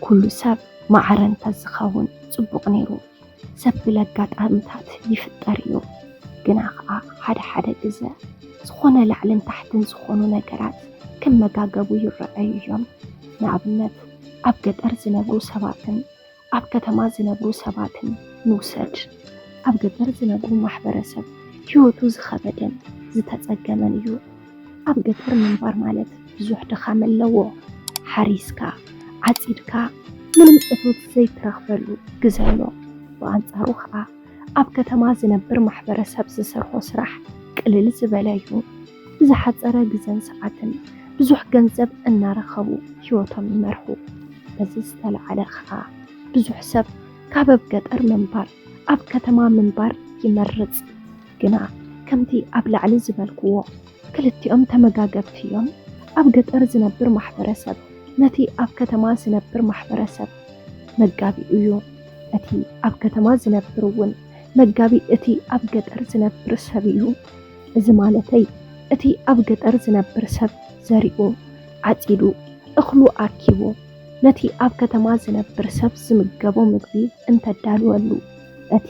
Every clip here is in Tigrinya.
ኩሉ ሰብ ማዕረ እንተዝኸውን ጽቡቕ ነይሩ። ሰብ ብለጋጣምታት ይፍጠር እዩ። ግና ኸኣ ሓደ ሓደ ግዘ ዝኾነ ላዕልን ታሕትን ዝኾኑ ነገራት ከም መጋገቡ ይረኣዩ እዮም። ንኣብነት ኣብ ገጠር ዝነብሩ ሰባትን ኣብ ከተማ ዝነብሩ ሰባትን ንውሰድ። ኣብ ገጠር ዝነብሩ ማሕበረሰብ ህይወቱ ዝኸበደን ዝተጸገመን እዩ። ኣብ ገጠር ምንባር ማለት ብዙሕ ድኻም ኣለዎ። ሓሪስካ፣ ዓጺድካ ምንም እቶት ዘይትረኽበሉ ግዘ ኣሎ። ብኣንጻሩ ኸኣ ኣብ ከተማ ዝነብር ማሕበረሰብ ዝሰርሖ ስራሕ ቅልል ዝበለ እዩ። ብዝሓጸረ ግዘን ሰዓትን ብዙሕ ገንዘብ እናረኸቡ ህይወቶም ይመርሑ። በዚ ዝተለዓለ ኸኣ ብዙሕ ሰብ ካብ ኣብ ገጠር ምንባር ኣብ ከተማ ምንባር ይመርጽ። ግና ከምቲ ኣብ ላዕሊ ዝበልክዎ ክልቲኦም ተመጋገብቲ እዮም። ኣብ ገጠር ዝነብር ማሕበረሰብ ነቲ ኣብ ከተማ ዝነብር ማሕበረሰብ መጋቢኡ እዩ። እቲ ኣብ ከተማ ዝነብር እውን መጋቢ እቲ ኣብ ገጠር ዝነብር ሰብ እዩ። እዚ ማለተይ እቲ ኣብ ገጠር ዝነብር ሰብ ዘሪኡ፣ ዓጺዱ፣ እኽሉ ኣኪቡ ነቲ ኣብ ከተማ ዝነብር ሰብ ዝምገቦ ምግቢ እንተዳልወሉ፣ እቲ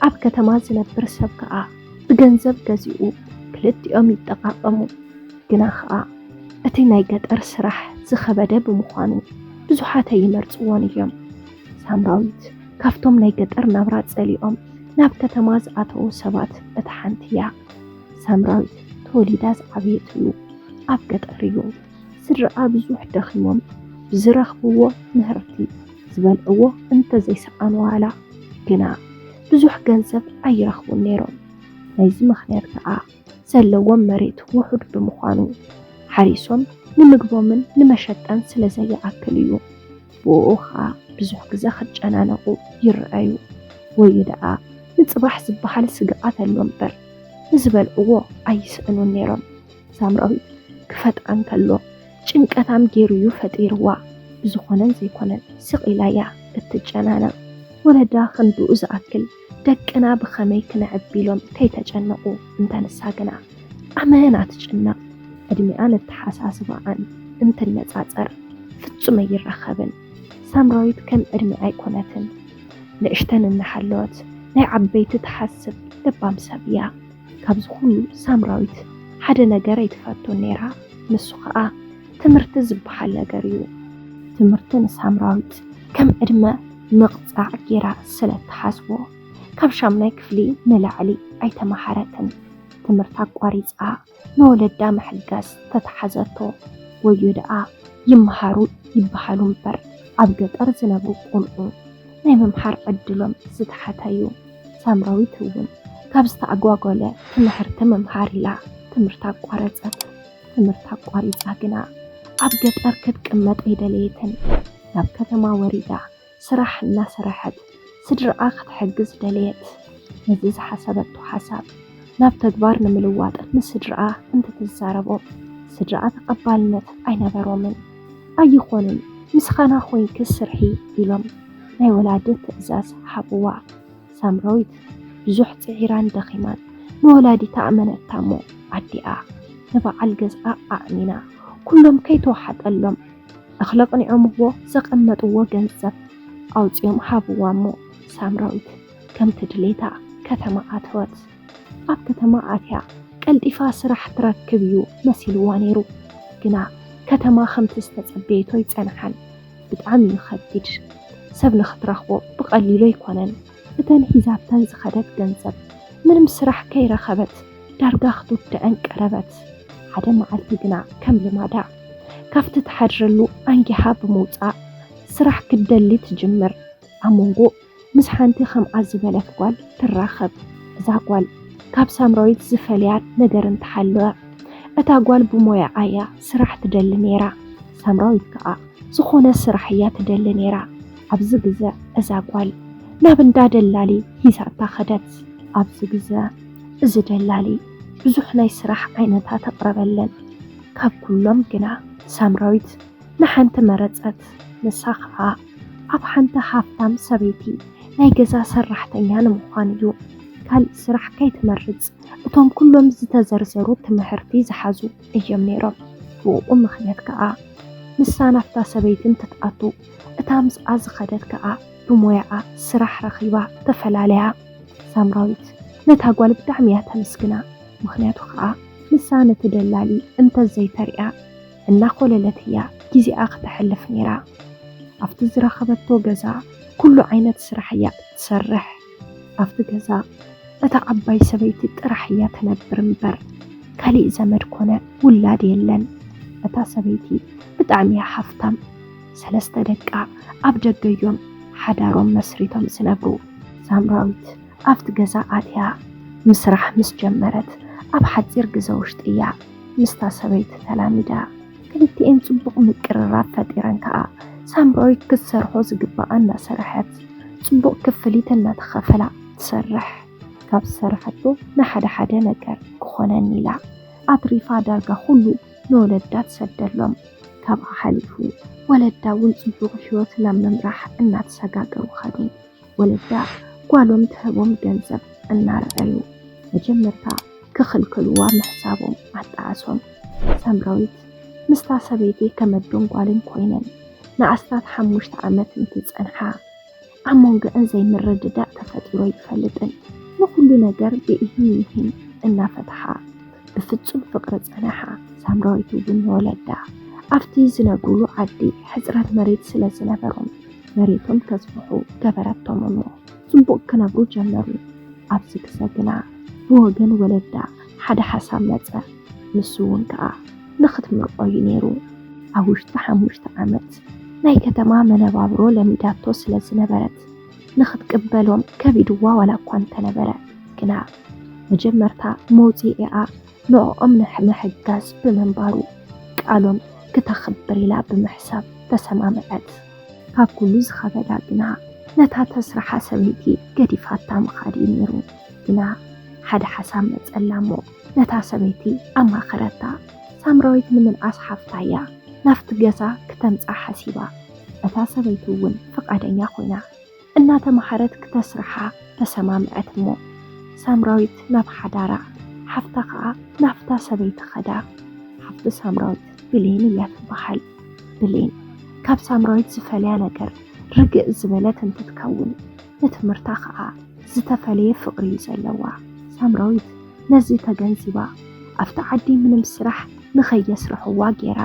ኣብ ከተማ ዝነብር ሰብ ከኣ ብገንዘብ ገዚኡ ክልቲኦም ይጠቓቐሙ። ግና ኸኣ እቲ ናይ ገጠር ስራሕ ዝኸበደ ብምዃኑ ብዙሓት ኣይመርጽዎን እዮም። ሳምራዊት ካብቶም ናይ ገጠር ናብራ ጸሊኦም ናብ ከተማ ዝኣተዉ ሰባት እታ ሓንቲ እያ። ሳምራዊት ተወሊዳ ዝዓበየትሉ ኣብ ገጠር እዩ። ስድራኣ ብዙሕ ደኺሞም ብዝረኽብዎ ምህርቲ ዝበልዕዎ እንተዘይሰኣኑ ዋላ ግና ብዙሕ ገንዘብ ኣይረኽቡን ነይሮም። ናይዚ ምኽንያት ከኣ ዘለዎም መሬት ውሑድ ብምዃኑ ሓሪሶም ንምግቦምን ንመሸጣን ስለ ዘይኣክል እዩ። ብእኡ ኸኣ ብዙሕ ግዘ ክጨናነቑ ይረኣዩ። ወይ ደኣ ንጽባሕ ዝበሃል ስግኣት ኣሎ እምበር ንዝበልዕዎ ኣይስእኑን ነይሮም። ሳምራዊት ክፈጥራ እንከሎ ጭንቀታም ገይሩ እዩ ፈጢርዋ። ብዝኾነን ዘይኮነን ስቕ ኢላ እያ እትጨናነቕ። ወለዳ ክንድኡ ዝኣክል ደቅና ብኸመይ ክነዕቢ ኢሎም ከይተጨነቑ እንተ ንሳ ግና ኣመና ትጭነቕ። ዕድሚኣን ኣተሓሳስባኣን እንትነጻጸር ፍጹም ኣይራኸብን። ሳምራዊት ከም ዕድሚኣ ኣይኮነትን። ንእሽተን እናሃለወት ናይ ዓበይቲ ትሓስብ ለባም ሰብ እያ። ካብዚ ኩሉ ሳምራዊት ሓደ ነገር ኣይትፈቱን ነይራ። ንሱ ኸኣ ትምህርቲ ዝበሃል ነገር እዩ። ትምህርቲ ንሳምራዊት ከም ዕድመ ምቕጻዕ ገይራ ስለ እትሓስቦ ካብ ሻምናይ ክፍሊ ንላዕሊ ኣይተመሃረትን። ትምህርታ ኣቋሪጻ ንወለዳ ምሕጋዝ ተተሓዘቶ። ወዮ ደኣ ይመሃሩ ይበሃሉ እምበር ኣብ ገጠር ዝነብሩ ቆልዑ ናይ ምምሃር ዕድሎም ዝተሓተ እዩ። ሳምራዊት እውን ካብ ዝተኣጓጎለ ትምህርቲ ምምሃር ኢላ ትምህርታ ኣቋረጸት። ትምህርታ ኣቋሪጻ ግና ኣብ ገጠር ክትቅመጥ ኣይደለየትን። ናብ ከተማ ወሪዳ ስራሕ እናሰረሐት ስድራኣ ክትሕግዝ ደለየት። ነዚ ዝሓሰበቶ ሓሳብ ናብ ተግባር ንምልዋጥ ንስድራኣ እንትትዛረቦ ስድራኣ ተቐባልነት ኣይነበሮምን። ኣይኾንን፣ ምስኻና ኮይንኪ ስርሒ ኢሎም ናይ ወላዲ ትእዛዝ ሃብዋ። ሳምራዊት ብዙሕ ጽዒራን ደኺማን ንወላዲታ ኣመነታ እሞ ኣዲኣ ንበዓል ገዝኣ ኣእሚና ኩሎም ከይተወሓጠሎም እኽሊ ኣቕኒዖምዎ ዘቐመጥዎ ገንዘብ ኣውጺኦም ሃብዋ እሞ ሳምራዊት ከምቲ ድሌታ ከተማ ኣተወት። ኣብ ከተማ ኣትያ ቀልጢፋ ስራሕ ትረክብ እዩ መሲልዋ ነይሩ። ግና ከተማ ከምቲ ዝተጸበየቶ ኣይጸንሓን። ብጣዕሚ እዩ ከቢድ። ሰብ ንኽትረኽቦ ብቐሊሉ ኣይኮነን። እተን ሒዛተን ዝኸደት ገንዘብ ምንም ስራሕ ከይረኸበት ዳርጋ ክትውድአን ቀረበት። ሓደ መዓልቲ ግና ከም ልማዳ ካብቲ ትሓድረሉ ኣንጊሃ ብምውጻእ ስራሕ ክትደሊ ትጅምር። ኣብ መንጎ ምስ ሓንቲ ከምኣ ዝበለት ጓል ትራኸብ። እዛ ጓል ካብ ሳምራዊት ዝፈልያ ነገር እንተሃለወ እታ ጓል ብሞያኣ እያ ስራሕ ትደሊ ነይራ። ሳምራዊት ከኣ ዝኾነ ስራሕ እያ ትደሊ ነይራ። ኣብዚ ግዘ እዛ ጓል ናብ እንዳ ደላሊ ሒዛታ ከደት። ኣብዚ ግዘ እዚ ደላሊ ብዙሕ ናይ ስራሕ ዓይነታት ኣቕረበለን። ካብ ኩሎም ግና ሳምራዊት ንሓንቲ መረጸት። ንሳ ኸኣ ኣብ ሓንቲ ሃፍታም ሰበይቲ ናይ ገዛ ሰራሕተኛ ንምዃን እዩ። ካልእ ስራሕ ከይትመርጽ እቶም ኩሎም ዝተዘርዘሩ ትምህርቲ ዝሓዙ እዮም ነይሮም። ብእኡ ምኽንያት ከኣ ንሳ ናብታ ሰበይቲ እንትትኣቱ፣ እታ ምስኣ ዝኸደት ከኣ ብሞያኣ ስራሕ ረኺባ ተፈላለያ። ሳምራዊት ነታ ጓል ብጣዕሚ እያ ተመስግና። ምኽንያቱ ከኣ ንሳ ነቲ ደላሊ እንተዘይተሪኣ እናኾለለት እያ ግዜኣ ክተሕልፍ ነይራ። ኣብቲ ዝረኸበቶ ገዛ ኩሉ ዓይነት ስራሕ እያ እትሰርሕ። ኣብቲ ገዛ እታ ዓባይ ሰበይቲ ጥራሕ እያ ትነብር እምበር ካሊእ ዘመድ ኮነ ውላድ የለን። እታ ሰበይቲ ብጣዕሚ እያ ሃፍታም። ሰለስተ ደቃ ኣብ ደገ እዮም ሓዳሮም መስሪቶም ዝነብሩ። ሳምራዊት ኣብቲ ገዛ ኣትያ ምስራሕ ምስ ጀመረት ኣብ ሓጺር ግዘ ውሽጢ እያ ምስታ ሰበይቲ ተላሚዳ። ክልቲኤን ጽቡቕ ምቅርራብ ፈጢረን ከኣ ሳምራዊት ክትሰርሖ ዝግባኣ እናሰረሐት ጽቡቕ ክፍሊት እናተኸፈላ ትሰርሕ። ካብ ዝሰረሐቶ ንሓደ ሓደ ነገር ክኾነኒ ኢላ ኣትሪፋ ዳርጋ ኩሉ ንወለዳ ትሰደሎም። ካብኣ ሓሊፉ ወለዳ እውን ጽቡቕ ህይወት ናብ ምምራሕ እናተሰጋገሩ ኸዱ። ወለዳ ጓሎም ትህቦም ገንዘብ እናረኣዩ መጀመርታ ክኽልክልዋ ምሕሳቦም ኣጣዓሶም። ሳምራዊት ምስታ ሰበይቲ ከመዶን ጓልን ኮይነን ንኣስታት ሓሙሽተ ዓመት እንትጸንሓ ኣብ መንጎአን ዘይምርድዳእ ተፈጢሩ ኣይፈልጥን። ንኹሉ ነገር ብኢሂን ሚሂን እናፈትሓ ብፍጹም ፍቕሪ ጸንሓ። ሳምራዊት እውን ንወለዳ ኣብቲ ዝነብሩሉ ዓዲ ሕጽረት መሬት ስለ ዝነበሮም መሬቶም ከስፍሑ ገበረቶም እሞ ጽቡቕ ክነብሩ ጀመሩ። ኣብዚ ግዘ ግና ብወገን ወለዳ ሓደ ሓሳብ መጸ። ንሱ እውን ከኣ ንኽትምርዖ እዩ ነይሩ። ኣብ ውሽጢ ሓሙሽተ ዓመት ናይ ከተማ መነባብሮ ለሚዳቶ ስለ ዝነበረት ንኽትቅበሎም ከቢድዋ ዋላ እኳ እንተነበረ ግና መጀመርታ መውፅኢኣ ንዕኦም ንምሕጋዝ ብምንባሩ ቃሎም ክተኽብር ኢላ ብምሕሳብ ተሰማምዐት። ካብ ኩሉ ዝኸበዳ ግና ነታ ተስርሓ ሰበይቲ ገዲፋታ ምኻድ እዩ ነይሩ። ግና ሓደ ሓሳብ መጸላ እሞ ነታ ሰበይቲ ኣማኸረታ። ሳምራዊት ንምንኣስ ሓፍታ እያ ናብቲ ገዛ ክተምጻ ሓሲባ። እታ ሰበይቲ እውን ፍቓደኛ ኮይና እናተማሃረት ክተስርሓ ተሰማምዐት እሞ ሳምራዊት ናብ ሓዳራ፣ ሓፍታ ኸኣ ናብታ ሰበይቲ ኸዳ። ሓፍቲ ሳምራዊት ብሌን እያ ትበሃል። ብሌን ካብ ሳምራዊት ዝፈልያ ነገር ርግእ ዝበለት እንትትከውን ንትምህርታ ኸኣ ዝተፈለየ ፍቕሪ እዩ ዘለዋ። ሳምራዊት ነዚ ተገንዚባ ኣብቲ ዓዲ ምንም ስራሕ ንኸየስርሕዋ ጌራ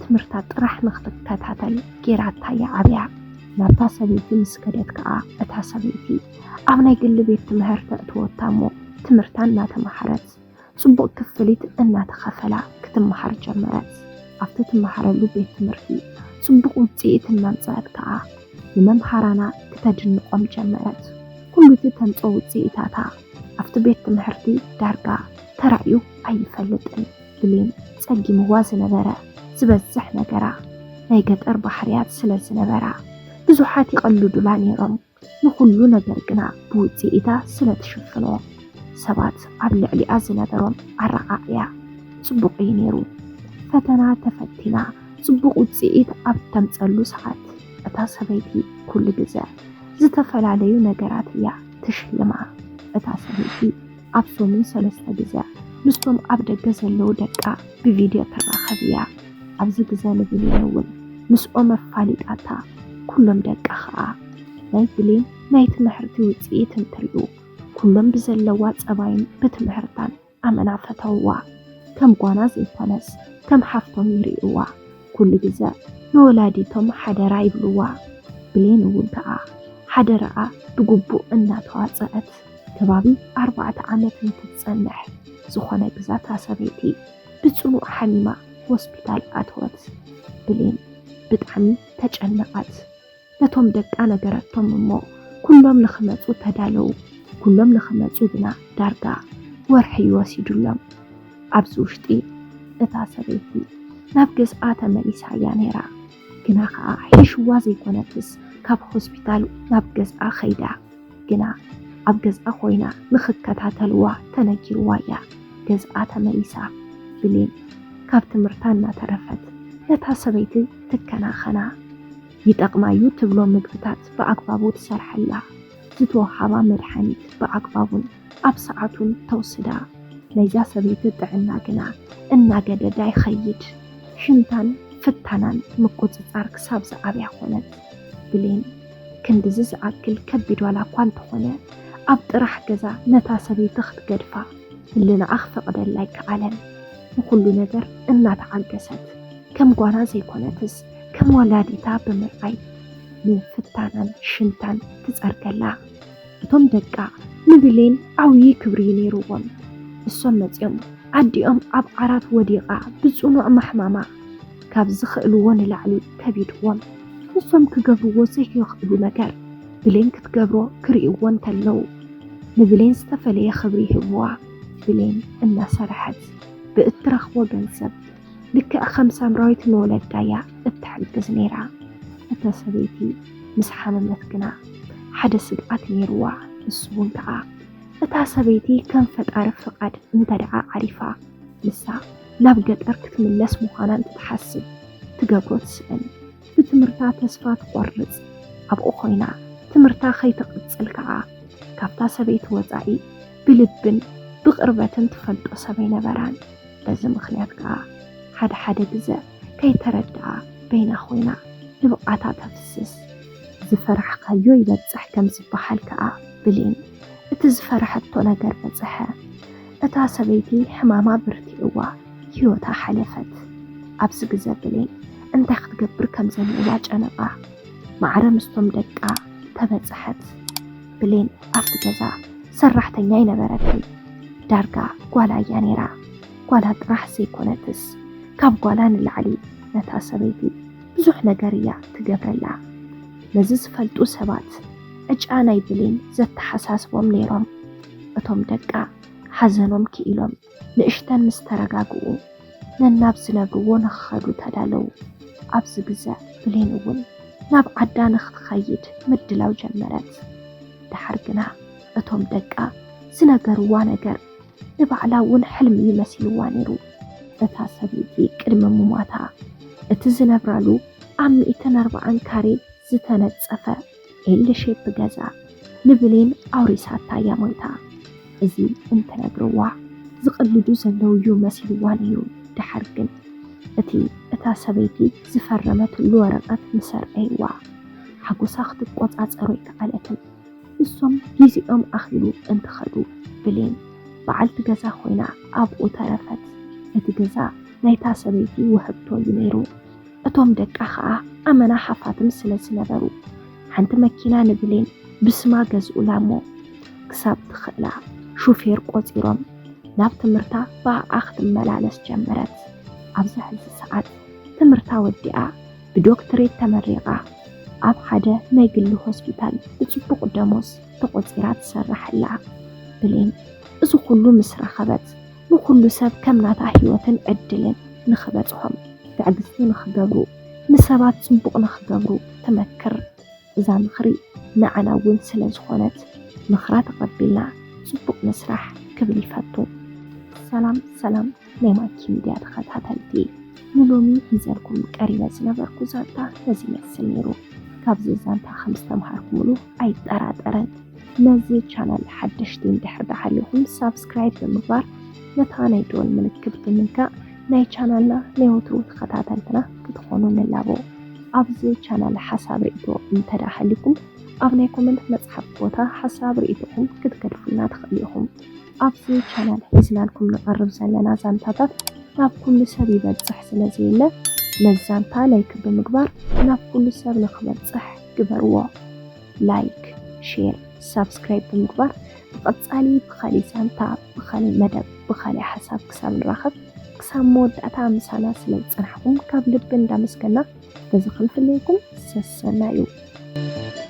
ትምህርታ ጥራሕ ንኽትከታተል ጌራታ እያ ዓብያ። ናብታ ሰበይቲ ምስ ከደት ከኣ እታ ሰበይቲ ኣብ ናይ ግሊ ቤት ትምህርቲ እትወታ እሞ ትምህርታ እናተማሃረት ጽቡቕ ክፍሊት እናተኸፈላ ክትመሃር ጀመረት። ኣብቲ ትመሃረሉ ቤት ትምህርቲ ጽቡቕ ውጽኢት እናምጽኣት ከኣ ንመምሃራና ክተድንቖም ጀመረት። ኩሉ እቲ ተምጾ ውጽኢታታ ኣብቲ ቤት ትምህርቲ ዳርጋ ተራእዩ ኣይፈልጥን። ብሌን ጸጊምዋ ዝነበረ ዝበዝሕ ነገራ ናይ ገጠር ባህርያት ስለ ዝነበራ ብዙሓት ይቐልዱላ ነይሮም። ንኹሉ ነገር ግና ብውጽኢታ ስለ ትሽፍኖ ሰባት ኣብ ልዕሊኣ ዝነበሮም ኣረኣእያ ጽቡቕ እዩ ነይሩ። ፈተና ተፈቲና ጽቡቕ ውጽኢት ኣብ ተምጸሉ ሰዓት እታ ሰበይቲ ኩሉ ግዘ ዝተፈላለዩ ነገራት እያ ትሽልማ። እታ ሰበይቲ ኣብ ሰሙን ሰለስተ ግዘ ምስቶም ኣብ ደገ ዘለዉ ደቃ ብቪድዮ ትራኸብ እያ። ኣብዚ ግዘ ንብሌን እውን ምስኦም ኣፋሊጣታ። ኩሎም ደቃ ኸኣ ናይ ብሌን ናይ ትምህርቲ ውጽኢት እንትሪኡ ኩሎም ብዘለዋ ጸባይን ብትምህርታን ኣመና ፈተውዋ። ከም ጓና ዘይኮነስ ከም ሓፍቶም ይርእይዋ። ኩሉ ግዘ ንወላዲቶም ሓደራ ይብልዋ። ብሌን እውን ከኣ ሓደራኣ ብግቡእ እናተዋጸአት ከባቢ ኣርባዕተ ዓመት እንትትጸንሕ ዝኾነ ግዛታ ሰበይቲ ብጽኑዕ ሓሚማ ሆስፒታል ኣተወት። ብሌን ብጣዕሚ ተጨነቐት። ነቶም ደቃ ነገረቶም እሞ ኩሎም ንኽመጹ ተዳለዉ። ኩሎም ንኽመጹ ግና ዳርጋ ወርሒ እዩ ወሲዱሎም። ኣብዚ ውሽጢ እታ ሰበይቲ ናብ ገዝኣ ተመሊሳ እያ ነይራ። ግና ኸኣ ሒሽዋ ዘይኮነትስ ካብ ሆስፒታል ናብ ገዝኣ ኸይዳ። ግና ኣብ ገዝኣ ኮይና ንኽከታተልዋ ተነጊርዋ እያ ገዝኣ ተመሊሳ። ብሌን ካብ ትምህርታ እናተረፈት ነታ ሰበይቲ ትከናኸና። ይጠቕማ እዩ ትብሎ ምግብታት ብኣግባቡ ትሰርሐላ። ዝተወሃባ መድሓኒት ብኣግባቡን ኣብ ሰዓቱን ተውስዳ። ናይዛ ሰበይቲ ጥዕና ግና እናገደዳ ይኸይድ። ሽንታን ፍታናን ምቁጽጻር ክሳብ ዝኣብያ ኮነት። ብሌን ክንድዚ ዝኣክል ከቢድ ዋላ እኳ እንተኾነ፣ ኣብ ጥራሕ ገዛ ነታ ሰበይቲ ክትገድፋ ህልናኣ ክፈቕደላ ኣይከኣለን። ንኹሉ ነገር እናተዓገሰት፣ ከም ጓና ዘይኮነትስ ከም ወላዲታ ብምርኣይ፣ ንፍታናን ሽንታን ትጸርገላ። እቶም ደቃ ንብሌን ዓብዪ ክብሪ ነይርዎም። እሶም መጺኦም ኣዲኦም ኣብ ዓራት ወዲቓ ብጽኑዕ ማሕማማ ካብ ዝኽእልዎ ንላዕሊ ከቢድዎም። ንሶም ክገብርዎ ዘይኽእሉ ነገር ብሌን ክትገብሮ ክርእይዎ እንተለዉ፣ ንብሌን ዝተፈለየ ክብሪ ይህብዋ። ብሌን እናሰርሐት ብእትረኽቦ ገንዘብ ልክዕ ከም ሳምራዊት ንወለዳያ እትሕግዝ ነይራ። እታ ሰበይቲ ምስ ሓመመት ግና ሓደ ስግኣት ነይርዋ። ንሱ እውን ከኣ እታ ሰበይቲ ከም ፈጣሪ ፍቓድ እንተ ደኣ ዓሪፋ፣ ንሳ ናብ ገጠር ክትምለስ ምዃና እንትትሓስብ ትገብሮ ትስእን። ብትምህርታ ተስፋ ትቖርጽ። ኣብኡ ኮይና ትምህርታ ከይትቕጽል ከኣ ካብታ ሰበይቲ ወጻኢ ብልብን ብቕርበትን ትፈልጦ ሰብ ኣይነበራን። በዚ ምኽንያት ከኣ ሓደ ሓደ ግዘ ከይተረድኣ በይና ኮይና ንብቕዓታ ተፍስስ። ዝፈራሕካዮ ይበጽሕ ከም ዝበሃል ከኣ ብሌን እቲ ዝፈርሐቶ ነገር በጽሐ። እታ ሰበይቲ ሕማማ በርቲዕዋ ህይወታ ሓለፈት። ኣብዚ ግዘ ብሌን እንታይ ክትገብር ከም ዘለዋ ጨነቓ። ማዕረ ምስቶም ደቃ ተበጽሐት። ብሌን ኣብቲ ገዛ ሰራሕተኛ ኣይነበረትን። ዳርጋ ጓላ እያ ነይራ። ጓላ ጥራሕ ዘይኮነትስ ካብ ጓላ ንላዕሊ ነታ ሰበይቲ ብዙሕ ነገር እያ ትገብረላ። ነዚ ዝፈልጡ ሰባት ዕጫ ናይ ብሌን ዘተሓሳስቦም ነይሮም። እቶም ደቃ ሓዘኖም ክኢሎም ንእሽተን ምስ ተረጋግኡ ነናብ ዝነብርዎ ንኽኸዱ ተዳለዉ። ኣብዚ ግዘ ብሌን እውን ናብ ዓዳ ንኽትኸይድ ምድላው ጀመረት። ደሓር ግና እቶም ደቃ ዝነገርዋ ነገር ንባዕላ እውን ሕልሚ መሲልዋ ነይሩ። እታ ሰበይቲ ቅድሚ ምሟታ እቲ ዝነብራሉ ኣብ ሚእትን ኣርባዓን ካሬ ዝተነጸፈ ኤል ሼፕ ገዛ ንብሌን ኣውሪሳታ እያ ሞይታ። እዚ እንትነግርዋ ዝቕልዱ ዘለዉ እዩ መሲልዋ ነይሩ። ደሓር ግን እቲ እታ ሰበይቲ ዝፈረመትሉ ወረቐት ምስ ኣርኣይዋ ሓጎሳ ክትቆጻጸሮ ኣይከኣለትን። ንሶም ግዜኦም ኣኺሉ እንትኸዱ ብሌን በዓልቲ ገዛ ኮይና ኣብኡ ተረፈት። እቲ ገዛ ናይታ ሰበይቲ ውህብቶ እዩ ነይሩ። እቶም ደቃ ኸኣ ኣመና ሃፋትም ስለ ዝነበሩ ሓንቲ መኪና ንብሌን ብስማ ገዝኡላ እሞ ክሳብ ትኽእላ ሹፌር ቆጺሮም ናብ ትምህርታ ብኣኣ ክትመላለስ ጀመረት። ኣብዚ ሕዚ ሰዓት ትምህርታ ወዲኣ ብዶክትሬት ተመሪቓ ኣብ ሓደ ናይ ግሊ ሆስፒታል ብጽቡቕ ደሞዝ ተቖጺራ ትሰርሕ ኣላ። ብሌን እዚ ኩሉ ምስ ረኸበት ንኹሉ ሰብ ከም ናታ ህይወትን ዕድልን ንኽበጽሖም ትዕግስቲ ንኽገብሩ ንሰባት ጽቡቕ ንኽገብሩ ትመክር። እዛ ምኽሪ ንዓና እውን ስለ ዝኾነት ምኽራ ተቐቢልና ጽቡቕ ንስራሕ ክብል ይፈቱ። ሰላም ሰላም ናይ ማኪ ሚድያ ተኸታተልቲ፣ ንሎሚ ሒዘልኩም ቀሪበ ዝነበርኩ ዛንታ ነዚ ይመስል ነይሩ። ካብዚ ዛንታ ከም ዝተምሃርኩምሉ ኣይጠራጠርን። ነዚ ቻናል ሓደሽቲ እንድሕር ደኣ ሃሊኹም ሳብስክራይብ ብምግባር ነታ ናይ ደወል ምልክት ብምንካእ ናይ ቻናልና ናይ ወትሩ ተኸታተልትና ክትኾኑ ንላቦ። ኣብዚ ቻናል ሓሳብ ርእይቶ እንተ ደኣ ሃሊኩም ኣብ ናይ ኮመንት መጽሓፍ ቦታ ሓሳብ ርእይቶኹም ክትገድፉልና ትኽእሉ ኢኹም። ኣብዚ ቻናል ሒዝናልኩም ንቐርብ ዘለና ዛንታታት ናብ ኩሉ ሰብ ይበጽሕ ስለ ዘየለ ነዚ ዛንታ ላይክ ብምግባር ናብ ኩሉ ሰብ ንኽበጽሕ ግበርዎ። ላይክ፣ ሼር፣ ሳብስክራይብ ብምግባር ብቐጻሊ ብኻሊእ ዛንታ፣ ብኻሊእ መደብ፣ ብኻሊእ ሓሳብ ክሳብ ንራኸብ ክሳብ መወዳእታ ምሳና ስለ ዝጸናሕኩም ካብ ልቢ እንዳመስገና በዚ ክንፍለየኩም ሰሰና እዩ።